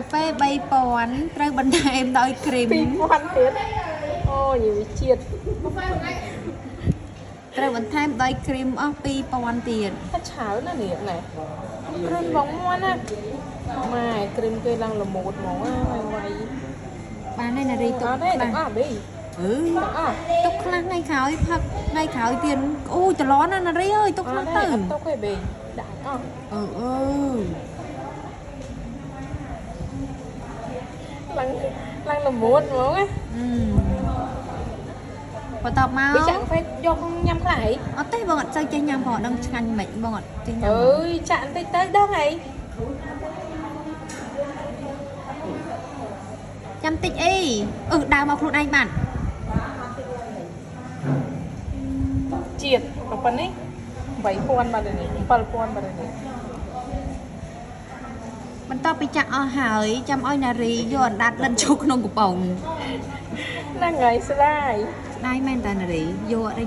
ហ្វេ3000ត្រូវបន្ថែមដោយគ្រីម 2000ទៀតអូយវិជាតិ ត្រូវបន្ថែមដោយគ្រីមអស់2000ទៀត ថាឆៅណាស់នេះណែគ្រីមបងមាន់ណាម៉ែគ្រីមគេឡើងល្មូតហ្មងណាវាយវាយ បានហើយណារីទុក អត់ទេ ខ្លះ ទាំងអស់ប៊ី អឺ ទាំងអស់ ទុកខ្លះថ្ងៃក្រោយផឹកថ្ងៃក្រោយទៀតអូយត្រឡន់ណាណារីអើយទុក អ ខ្លះទៅ ត់ទេអត់ទុកទេប៊ីដាក់អស់ អឺអឺ ឡើងឡើងល្មូតហ្មងណា អឺបន្ទាប់មក ប៊ីចាក់កាហ្វេយកញ៉ាំខ្លះអី អត់ទេបងអត់សូវចេះញ៉ាំផងអត់ដឹងឆ្ងាញ់មិនបងអត់ចេះញ៉ាំ អើយចាក់បន្តិចទៅដឹងអី ចាំតិចអីអឺដើរមកខ្លួនឯងបាន ជាតិប៉ុណ្ណេះ8000បាត់ហើយនេះ7000បាត់ហើយនេះ បន្ទាប់ពីចាក់អស់ហើយចាំឲ្យណារីយកអណ្ដាតដិតចូលក្នុងកំប៉ុង ហ្នឹងហើយស្ដាយ ស្ដាយមែនតាណារីយកអត់